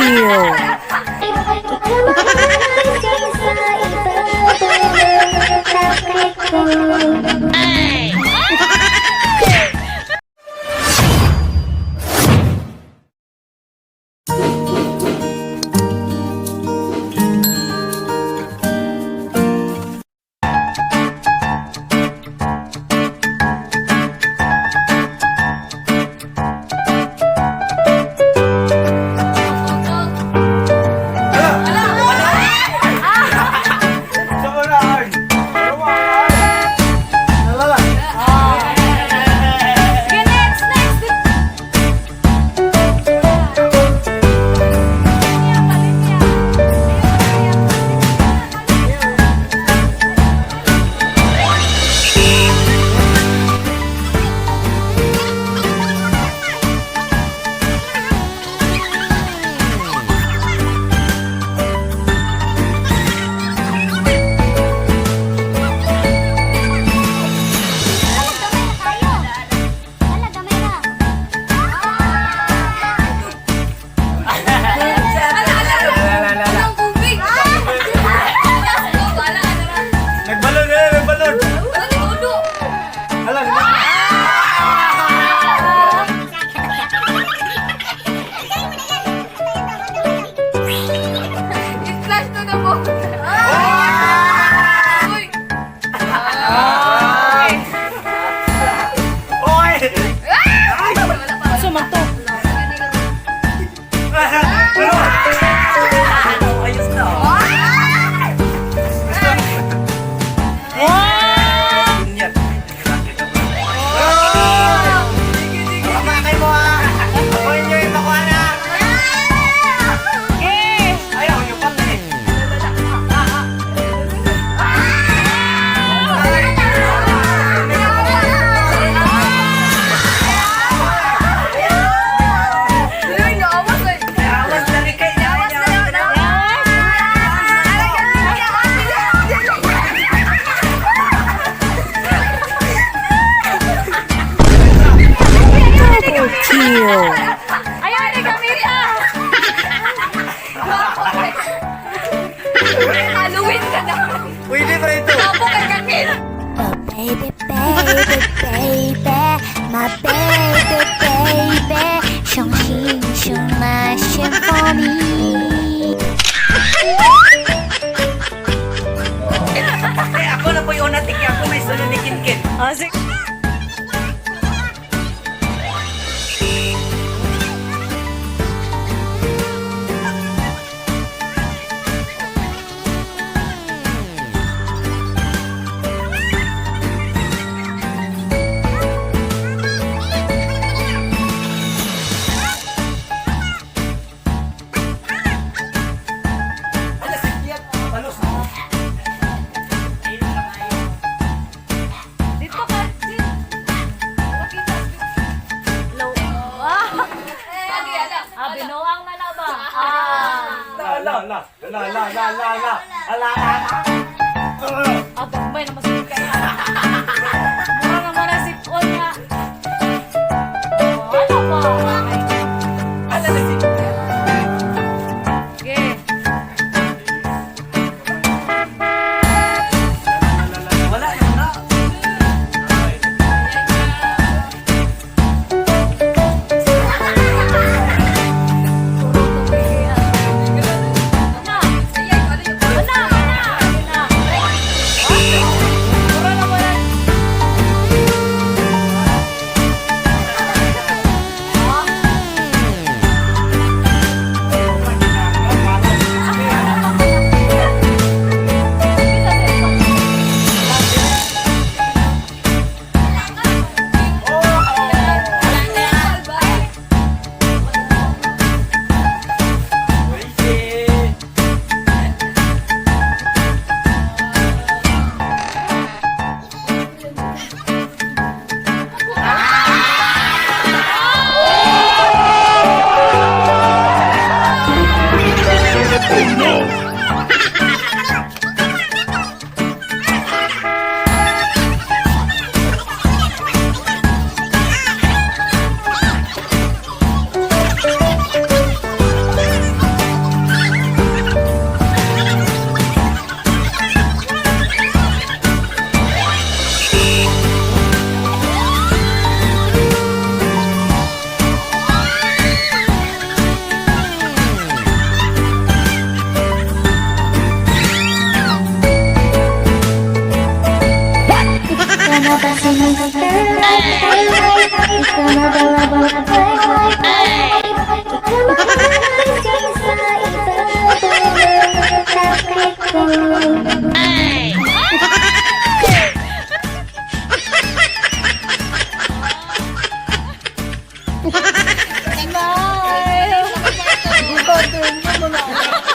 kill. Ikaw sa ibabaw ng trapiko. Sige, next, next. Wala, gamay na. Walang tubig. Wala, wala. Nagbalon eh, nagbalon. Wala ni Udo. Ala, ala. I-flash to na po. Uy. Oy! Wala pa. Sumato. Ayos na. Wow! Yan. Kamakay mo ah! Ako inyo yung makuha na! Okay. Ayaw yung pati! Uy, naawas eh. Awas lang ikay! Awas na lang. Double kill. Ayaw ni Camila! Halloween ka na. Pwede pa ito! Apo kay Camila. Oh baby, baby, baby, my baby, baby, 相信熊那些 for me. Eh, ako na po yung una tiki. Ako may sunod ni Kinkin. Ah, sige. Ala, sige. Palos. Dito ka, Jin. Pakita. Low. Ah, Lagi, ala. ah binuang na na ba? Ah. La, la, la. La, la, la, la, la. Ala, ala. Ah, gagmay na mas kaya. Mura na mura sipon nga. Oh, ano ba? Ala, na si... Okay. Wala, wala. Ana, ana, ana. Ana. Mura na mura. Smile. Buta, mo na.